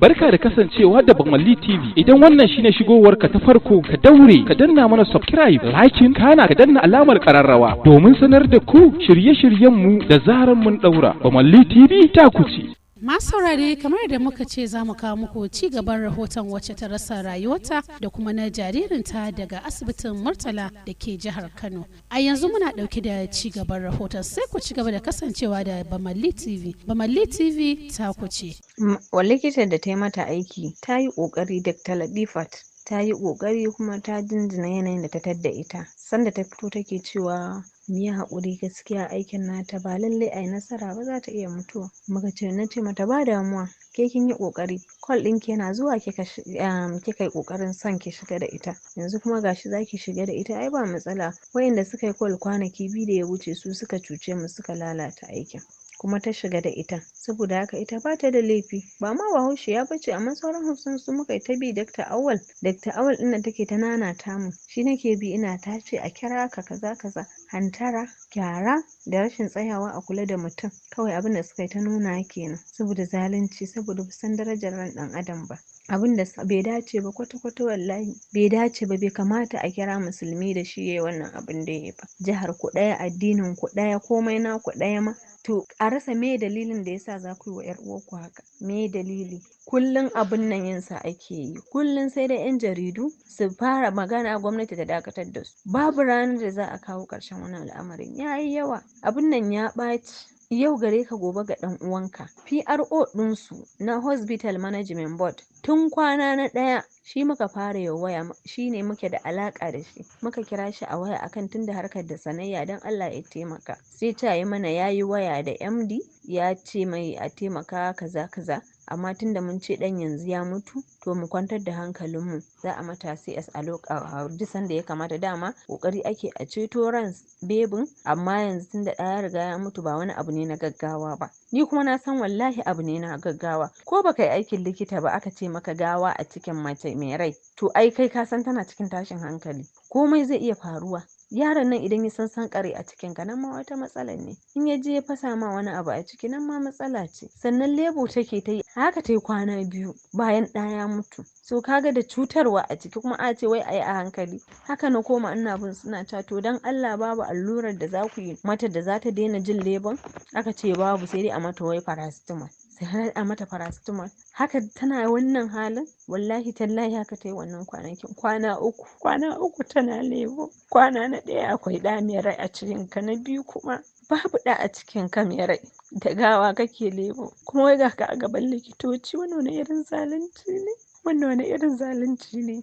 Barka da kasancewa da Bamalli TV. Idan wannan shine shigowarka ta farko, ka daure ka danna mana subscribe, liking, kana ka danna alamar kararrawa domin sanar da ku shirye-shiryenmu da zaran mun daura. Bamalli TV ta ku ce. Masu saurare, kamar da muka ce za mu kawo muku ci gaban rahoton wacce ta rasa rayuwarta da kuma na jaririnta daga asibitin Murtala da ke jihar Kano. A yanzu muna ɗauke da ci gaban rahoton, sai ku ci gaba da kasancewa da Bamalli TV. Bamalli TV ta ku ce. Wa likitan da ta yi mata aiki ta yi ƙoƙari, Dr. Latifat ta yi ƙoƙari, kuma ta jinjina yanayin da ta tadda ita. Sanda ta fito take cewa mu yi haƙuri, gaskiya aikin nata ba lallai a yi nasara ba, za ta iya mutuwa. Muka ce, na ce mata ba damuwa, ke kin yi ƙoƙari, call ɗinki yana zuwa kika yi ƙoƙarin son ki shiga da ita, yanzu kuma gashi za ki shiga da ita, ai ba matsala. Wayanda suka yi call kwanaki 2 da ya wuce su suka cuce mu, suka lalata aikin. Kuma ta shiga da ita, saboda haka ita ba ta da laifi, ba ma Bahaushiya ba ce, amma sauran Hausan su muka yi ta bi. Dr. Awal, Dr. Awal ɗin nan take ta nanata mu, shi nake bi ina ta ce a kira ka, kaza kaza. Hantara, kyara da rashin tsayawa a kula da mutum, kawai abin da suka yi ta nuna kenan, saboda zalunci, saboda ba san darajar ran ɗan adam ba. Abin da bai dace ba kwata-kwata, wallahi bai dace ba, bai kamata a kira Musulmi da shi yayi wannan abin da yayi ba. Jihar ku ɗaya, addinin ku ɗaya, komai na ku ɗaya ma, to a rasa me dalilin da yasa za ku yi wa 'yar uwarku haka? Me dalili? Kullum abun nan yin sa ake yi, kullum sai dai 'yan jaridu su fara magana, gwamnati ta dakatar da su. Babu ranar da za a kawo ƙarshen wannan al'amarin, yayi yawa. Abun nan ya ɓaci, yau gare ka, gobe ga ɗan uwanka. PRO ɗinsu na Hospital Management Board, tun kwana na ɗaya shi muka fara yau waya, shi ne muke da alaƙa da shi, muka kira shi a waya akan tunda harkar da sanayya, don Allah ya taimaka. Sai ta yi mana yayi waya da MD, ya ce mai a taimaka, kaza kaza, amma tunda mun ce ɗan yanzu ya mutu, to mu kwantar da hankalinmu, za a mata CS a duk sanda ya kamata. Dama ƙoƙari ake a ceto ran bebin, amma yanzu tunda ɗa ya riga ya mutu, ba wani abu ne na gaggawa ba. Ni kuma na san wallahi abu ne na gaggawa. Ko baka yi aikin likita ba, aka ce maka gawa a cikin mace mai rai, to ai kai ka san tana cikin tashin hankali, komai zai iya faruwa. Yaron nan idan ya san sankare a cikin ka, nan ma wata matsala ne. In ya je ya fasa ma wani abu a ciki, nan ma matsala ce. Sannan labour take ta yi, haka ta yi kwana 2 bayan ɗa ya mutu. So kaga da cutarwa a ciki, kuma a ce wai a yi a hankali. Haka na koma ina bin suna cewa, to dan Allah babu allurar da za ku yi mata da za ta daina jin labourn? Aka ce babu, sai dai a mata wai paracetamol. Sai a mata paracetamol haka tana wannan halin? Wallahi tallahi haka ta yi wannan kwanakin, kwana 3, kwana 3 tana labour. Kwana na ɗaya akwai ɗa mai rai a cikin ka, na biyu kuma babu ɗa a cikin ka mai rai, da gawa kake labour, kuma wai ga ka a gaban likitoci. Wannan wani irin zalunci ne? Wannan wani irin zalunci ne?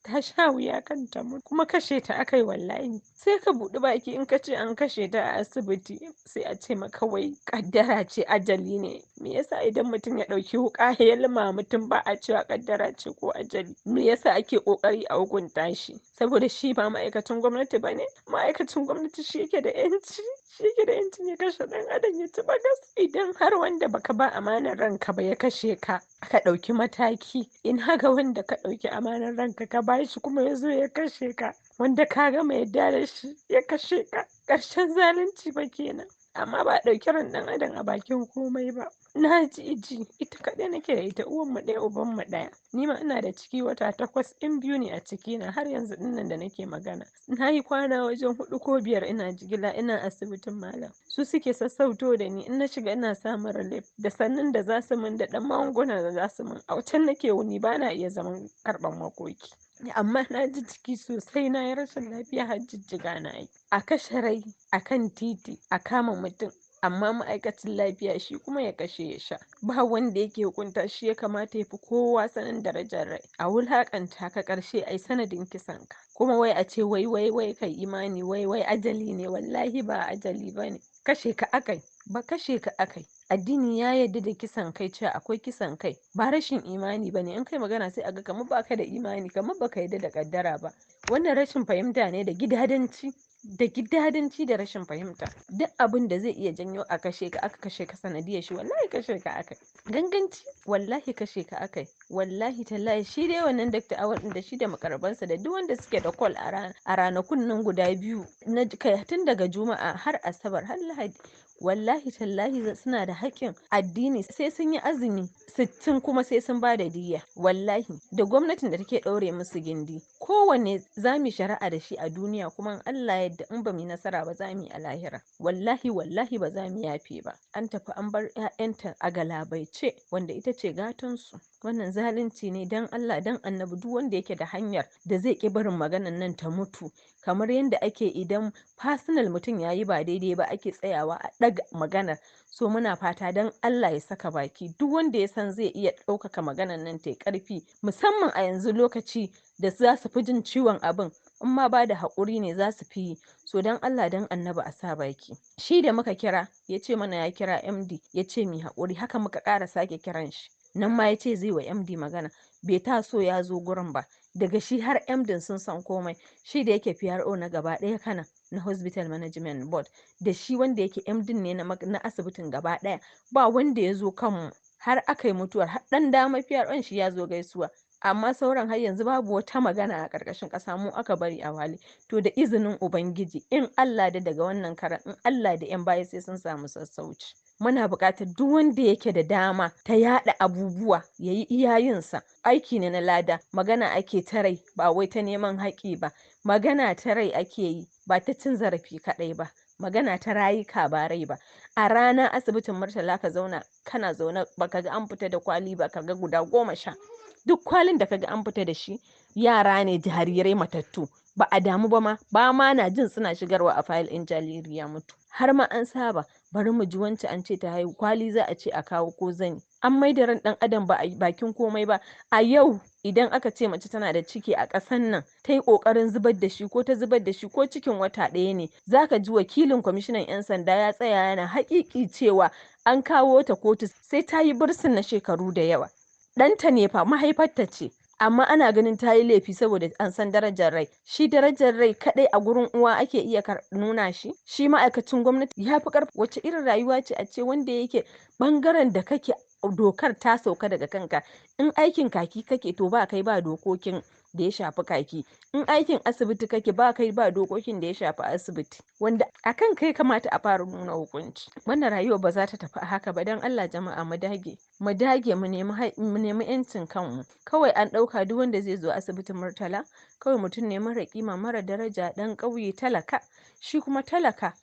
Ta sha wuya kan ta mutu, kuma kashe ta akai. Wallahi sai ka buɗi baki in ka ce an kashe ta a asibiti, sai a ce maka wai kaddara ce, ajali ne. Me yasa idan mutum ya ɗauki wuƙa ya lima mutum ba a cewa kaddara ce ko ajali? Me yasa ake ƙoƙari a hukunta shi? Saboda shi ba ma'aikacin gwamnati ba ne? Ma'aikacin gwamnati shi yake da yanci, shi yake da yancin ya kashe ɗan adam ya ci bagas? Idan har wanda baka ba amanar ranka ba ya kashe ka, aka ɗauki mataki, ina ga wanda ka ɗauki amanar ranka ka bashi kuma ya zo ya kashe ka, wanda ka gama yadda da shi ya kashe ka? Ƙarshen zalunci ba kenan? Amma ba a ɗauki ran ɗan adam a bakin komai ba. Na ji ji ita kaɗai nake da ita, uwan mu ɗaya, uban mu ɗaya. Ni ma ina da ciki wata 8, in biyu ne a ciki na har yanzu ɗinnan da nake magana. Na yi kwana wajen 4 ko 5 ina jigila, ina asibitin malam. Su suke sassauto da ni, in na shiga ina samun relief da sannin da za su min da ɗan magungunan da za su min. A can nake wuni, ba na iya zaman karɓan makoki, amma na ji jiki sosai, na yi rashin lafiya har jijjiga na yi. A kashe rai a kan titi, a kama mutum, amma ma'aikacin lafiya shi kuma ya kashe ya sha, ba wanda yake hukunta shi. Ya kamata ya fi kowa sanin darajar rai. A wulaƙanta ka, ƙarshe ai sanadin kisan ka, kuma wai a ce wai wai wai kai imani, wai wai ajali ne. Wallahi ba ajali ba ne, kashe ka akai ba, kashe ka akai. Addini ya yarda da kisan kai, cewa akwai kisan kai ba rashin imani ba ne. In kai magana sai a ga kamar baka da imani, kamar baka yarda da kaddara ba. Wannan rashin fahimta ne da gidadanci, da gidadanci da rashin fahimta. Duk abin da zai iya janyo a kashe ka, aka kashe ka sanadiyar shi, wallahi kashe ka akai ganganci, wallahi kashe ka akai. Wallahi tallahi shi dai wannan Dr. Awal din, da shi da makarabansa da duk wanda suke da call a ranakun nan guda biyu na kai, tun daga Juma'a har Asabar har Lahadi, wallahi Wallahi tallahi suna da haƙƙin addini, sai sun yi azumi 60 kuma sai sun ba da diyya. Wallahi da gwamnatin da take ɗaure musu gindi, kowanne za mu shari'a da shi a duniya, kuma in Allah yadda in ba mu yi nasara ba za mu yi a lahira. Wallahi wallahi ba za mu yafe ba. An tafi an bar 'ya'yanta a galabaice, wanda ita ce gatansu. Wannan zalunci ne. Dan Allah dan Annabi, duk wanda yake da hanyar da zai ƙi barin maganan nan ta mutu, kamar yadda ake idan personal mutum ya yi ba daidai ba ake tsayawa a ɗaga maganar, so muna fata dan Allah ya saka baki. Duk wanda ya san zai iya ɗaukaka maganar nan ta ƙarfi, musamman a yanzu lokaci da za su fi jin ciwon abin, in ma ba da haƙuri ne za su fi yi. So dan Allah dan Annabi a sa baki. Shi da muka kira ya ce mana ya kira MD, ya ce mi haƙuri. Haka muka ƙara sake kiran shi, nan ma ya ce zai wa MD magana, bai taso ya zo gurin ba. Daga shi har MD sun san komai. Shi da yake PRO na gaba ɗaya kana na Hospital Management Board, da shi wanda yake MD ne na asibitin gaba ɗaya, ba wanda ya zo kanmu har aka yi mutuwar. Har ɗan dama PRO shi ya zo gaisuwa, amma sauran har yanzu babu wata magana a ƙarƙashin ƙasa. Mu aka bari a wale. To, da izinin Ubangiji, in Allah da daga wannan karan, in Allah da 'yan baya sai sun samu sassauci. Muna buƙatar duk wanda yake da dama ta yaɗa abubuwa ya yi iyayensa. Aiki ne na lada. Magana ake ta rai, ba wai ta neman haƙi ba. Magana ta rai ake yi, ba ta cin zarafi kaɗai ba. Magana ta rayuka, ba rai ba. A rana asibitin Murtala ka zauna, kana zaune baka ga an fita da kwali ba, ka ga guda 10. Duk kwalin da kaga an fita da shi, yara ne jarirai matattu. Ba a damu ba ma, ba ma na jin suna shigarwa a fayil ɗin jariri ya mutu. Har ma an saba. Bari mu ji wance an ce ta haihu, kwali za a ce a kawo ko zani. An maida ran ɗan adam ba a bakin komai ba. A yau idan aka ce mace tana da ciki a ƙasan nan, ta yi ƙoƙarin zubar da shi ko ta zubar da shi, ko cikin wata ɗaya ne, zaka ji wakilin kwamishinan 'yan sanda ya tsaya yana haƙiƙi cewa an kawo ta kotu, sai ta yi bursin na shekaru da yawa. Ɗanta ne fa, mahaifarta ce, amma ana ganin ta yi laifi saboda an san darajar rai. Shi darajar rai kadai a gurin uwa ake iya nuna shi? Shi ma'aikacin gwamnati ya fi karfi? Wace irin rayuwa ce a ce wanda yake bangaren da kake dokar ta sauka daga kanka? In aikin kaki kake, to ba kai ba dokokin da ya shafi kaki. In aikin asibiti kake, ba kai ba dokokin da ya shafi asibiti, wanda akan kai kamata a fara nuna hukunci. Wannan rayuwa ba za ta tafi a haka ba. Don Allah jama'a, mu dage, mu dage, mu nemi yancin kanmu. Kawai an ɗauka duk wanda zai zo asibitin Murtala kawai mutum ne mara kima, mara daraja, ɗan ƙauye, talaka. Shi kuma talaka,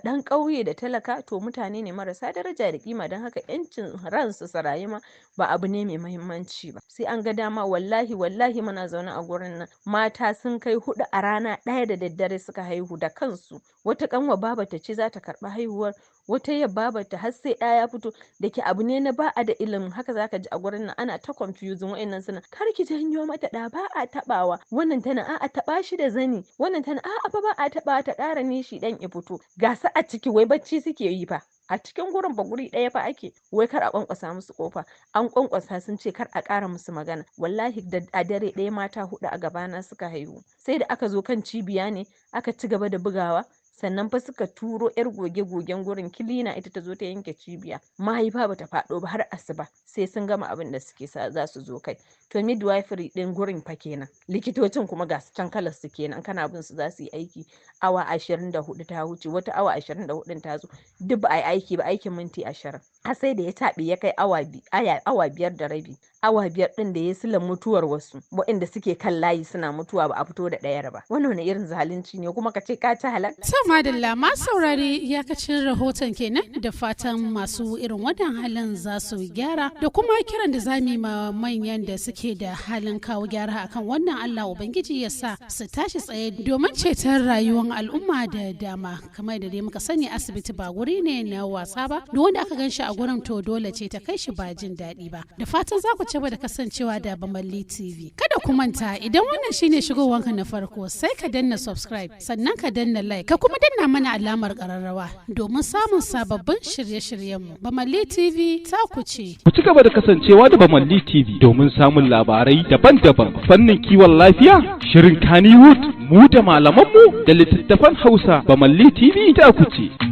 ɗan ƙauye da talaka, to mutane ne marasa daraja da kima. Don haka yancin ransu su rayu ma ba abu ne mai muhimmanci ba, sai an ga dama. Wallahi wallahi muna zaune a gurin nan, mata sun kai hudu a rana ɗaya da daddare suka haihu da kansu. Wata kanwa babata ce za ta karɓi haihuwar, wata ya babata, har sai ɗaya ya fito. Da ke abu ne na ba a da ilimin haka, zaka ji a gurin nan ana ta confusing. Wa'annan suna "Kar ki janyo mata ɗa, ba a taɓawa." Wannan tana "A'a, taɓa shi da zani." Wannan tana "A'a fa, ba a taɓa, ta ƙara nishi ɗan ya fito." Ga su a ciki, wai bacci suke yi fa a cikin gurin ba. Guri ɗaya fa ake, wai kar a kwankwasa musu kofa. An kwankwasa sun ce kar a ƙara musu magana. Wallahi da a dare ɗaya mata huɗu a gabana suka haihu. Sai da aka zo kan cibiya ne aka ci gaba da bugawa, sannan fa suka turo yar goge-gogen gurin, cleaner, ita ta zo ta yanke cibiya. Mahaifa bata faɗo ba har asuba, sai sun gama abin da suke sa za su zo kai. To, midwifery din gurin fa kenan. Likitocin kuma ga su can, kalar su kenan, kana bin su za su yi aiki, awa 24 ta wuce, wata awa 24 ta zo, duk ba a yi aiki ba, aikin minti 20, har sai da ya taɓe ya kai awa 5:30. Awa 5 ɗin da ya silan mutuwar wasu waɗanda suke kan layi suna mutuwa, ba a fito da ɗayar ba. Wannan wani irin zalunci ne? Kuma ka ce ka ci halal. To madalla, ma saurari, iyakacin rahoton kenan. Da fatan masu irin wannan halin za su gyara, da kuma kiran da za mu yi ma manyan da suke da halin kawo gyara akan wannan, Allah Ubangiji ya sa su tashi tsaye domin ceton rayuwar al'umma da dama. Kamar da dai muka sani, asibiti ba guri ne na wasa ba. Duk wanda aka gan shi a gurin, to dole ce ta kai shi, ba jin daɗi ba. Da fatan za ku ci gaba da kasancewa da Bamalli TV. Kada ku manta, idan wannan shine shigowanka na farko, sai ka danna subscribe, sannan ka danna like, ka kuma danna mana alamar ƙararrawa domin samun sababbin shirye-shiryenmu. Bamalli TV ta ku ce. Ku ci gaba da kasancewa da Bamalli TV domin samun labarai daban-daban fannin kiwon lafiya, shirin Kannywood, mu da malamanmu da littattafan Hausa. Bamalli TV ta ku ce.